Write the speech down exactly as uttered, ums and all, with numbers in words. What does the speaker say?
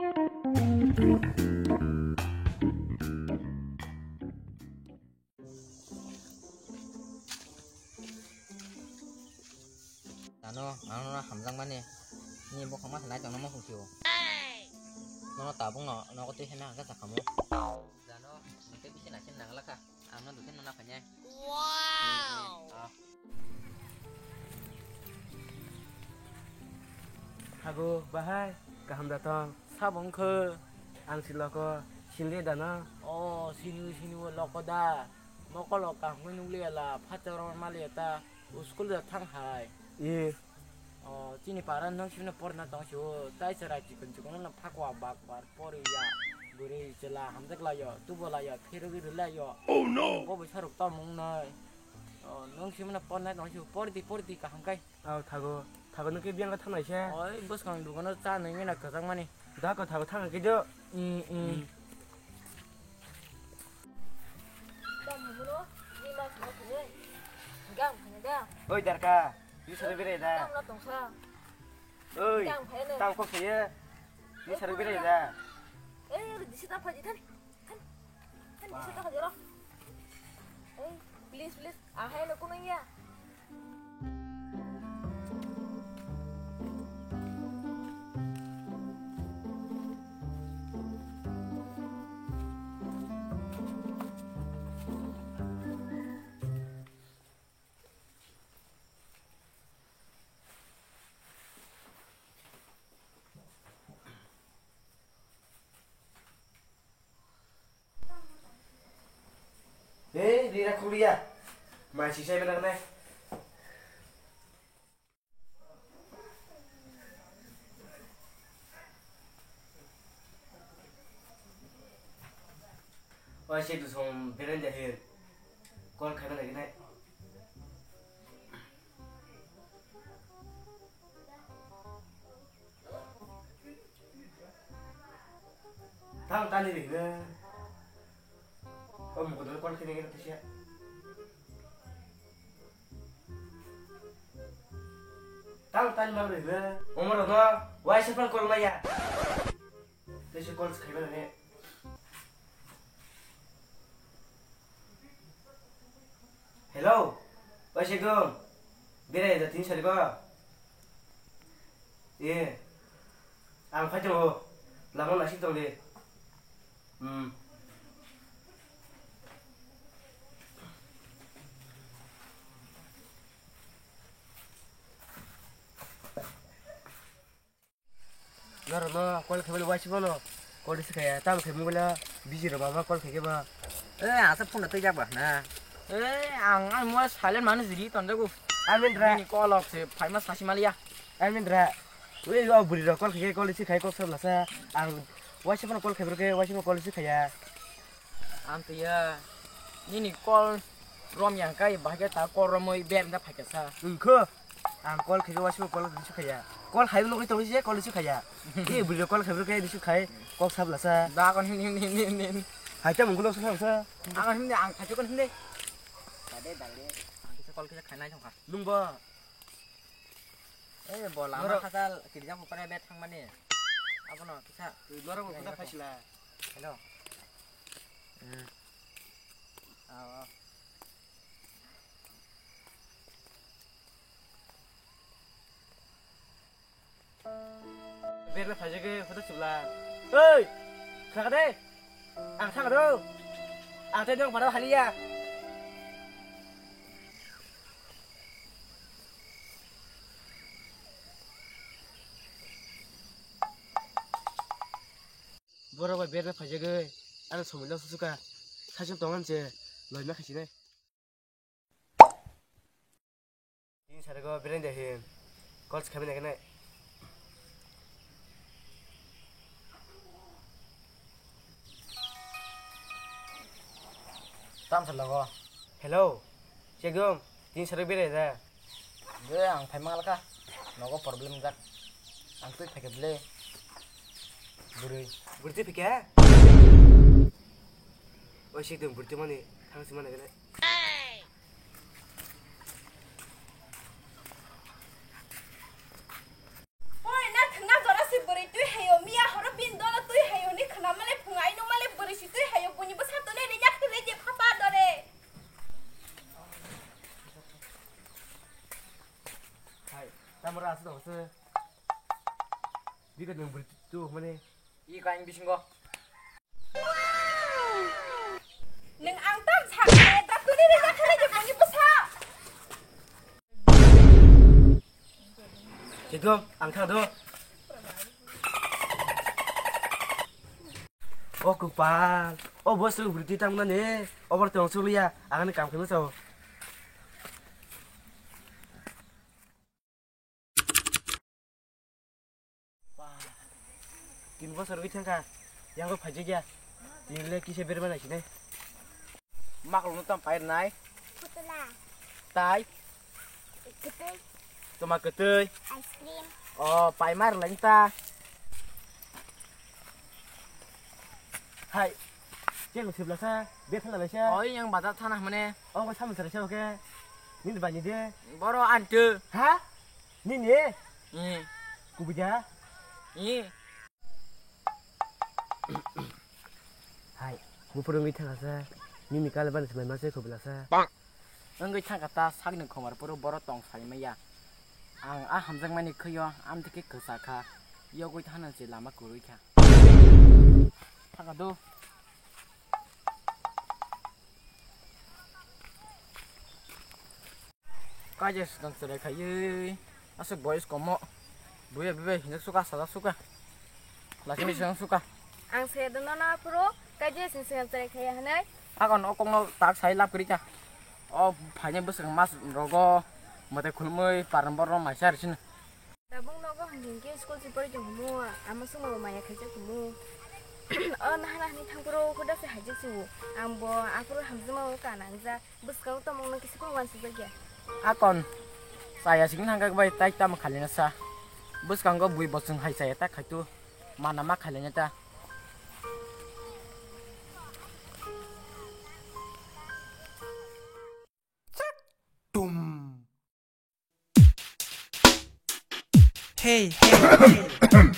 Ano, ano na hamjang mani. Ni bokong ma sanai tong ma hukio. Nono tabung no, nogo twi hena hangka sakamo. Jano, nike bisi nakin nanglaka. Ang no dutino na phanya. Wow. Ah. Hago, bahai, kaham da tong? Sabo wngkhe, ang si loko, sinle da no? Oh, sinu, sinu, loko da. Mokolo kahmwi nukliya la, phataro maliya ta, school da thang hai. E. Oh, chini para nung sino porna tong si o, tai chwrai chikon chikon no phakwa bak bar pori ya. Bwrwi chwla hamjak layo, tubo layo, phirogwi rwlayo. Oh no! Bo bai saruk tong mung nai. Oh, nung simo na porna tong si o, pordi, pordi kaham kai. Aw, thago, thago nung ke biyang ka thangnai se. Oi, bwskang dukano cha nungwi na kwchang mani. Da ko thago thang ke jo. Mm, mm. Tamo hino, ni mas mo kene. Gang kene da. Oi, Darka, ni sari bere da. Tamo na tongsa. Oi, gang phai ne. Tamo kok saye. Ni sari bere da. Eh, di sita phaji than. Than. Than di sita phaji ro. Eh, please, please. Ahai no kuno ya. Hei, rira kuliya. Mai sisai menang nai. Oi, se dusong beren jahil. Call khaina lagi nai. Tang tani ri na. O mukudu call khaina kena tisia. Tang tani mang ri na. Omor no, wai se phone call maya. Tei se call se khaiba nani. Hello, oi Segum, berai da tin sarigo. E, ang phai tongo, lama nasik tong di. Hmm. Norok no call khaimani waisa bono call receive khaiya, tamo khe mobile busy rw mama call khaikhe ba. Eh, asa phone twi jak ba na. Eh, ang ang mo silent manu jiri tonjago. Amin ra. Ni call ok se phaima sasi maliya. Amin ra. Ui o buri rok call khaikhe call receive khai kok sabla sa. Ang waisa bono call khaibrokhe waisa bono call receive khaiya. Amtwi ya, nini call rom ya kai bahai khe ta call romwi ber da phaikha sa. Wngkho, ang call khaikhe waisa call receive khaiya. Call khai nugwi tongwi se call receive khaiya. Ni bwrwi call khai khe receive khai kok sabla sa. Da kon hin hin hin hin hin. Hai ta munggulo sa sa. Ang hin ang khai kon hin de. Dade dade. Ang kisa call kisa khai nai thong kha. Nungbo. Eh, bo lama khasal kirja bupare bet thangmani. Abono kisa. Norok bo kisa phaisla. Hello. Hmm. Aw, aw. Berna phaijagwi photo chibla. Oi! Khakade! Ang thangro. Ang tei nong phano haliya. Borok bai berna phaijagwi ano somoi no susuka. Saichung tongan se loina khaisinai. Tin sarigo bereng de hin. Call se khabi naikhe nai. Tam sa logo. Hello. Chegum. Tin sarigo berai da. Be ang phai mangalkha. Nogo problem jak. Ang twi phaikhe ble. Bwrwi. Bwrwi twi phaikhe? Oi sikdung bwrwi twi mani. Thang si mani gane. Pore na thwngna jora si bwrwi twi hayo miya horo bin dolo Nwng bwrwi tu mane. I kain bisingo. Nwng ang tam sakne, da kuni ni jakha ni boni bwsa. Chikdom, ang thang do. O kwpal, o bo swk bwrwi twi tang mani, o bo tong swk liya, ang ani kam khe masa o. Tin bosor wngwi thangkha, yango phaijak ya. Tinle kisa berma nai sinai. Maklung no tam pair nai. Putla. Tai. Kwtwi. Toma kwtwi. Ice cream. O, pai mar lai ta. Hai. Keng sibla sa, be thala lai sa. Oi, yang bazar thana mane. O, ko samun sara sa, oke. Nini bani de. Boro antu. Ha? Nini? Ni. Kubida? Ni. Hai, buphuru wngwi thangkha sa. Nini kale bani swmai ma se khobila sa. Wngwi thangkha ta sakni khomar phuru boro tong sai maya. Ang a hamjakmani khwio amtwkhe kwchakha. Yogwi thana se lama kwrwi kha. Thangkha do. Kaisa swkang chwrai khaiwi aswk boys komo. Buya bebe hinjak suka sajak suka. Lachini swkang suka. Ang se dono na phuru kaisa swkang chwrai khaiya hwnwi. Akon o kokno tak sai lab kwrwi kha. O phainai bwswk mas rogo mwtai khulumwi parambor rok maisa ri sino. Tabuk nogo hwnkhai khe school se pori tongmo, ama songno maya khaijak tongmo. O nahana hwnwi thangphuru huda se haijak se o. Ang bo aphuru hamjakma o kana wngja. Bwskango tongmung no kisa phuru uansukjakya. Akon chaya sing thangkha bai tai tamo khalina sa. Bwskango bui bosong hai chaya ta khaitu. Mana ma khalina ta. Hey, hey, hey.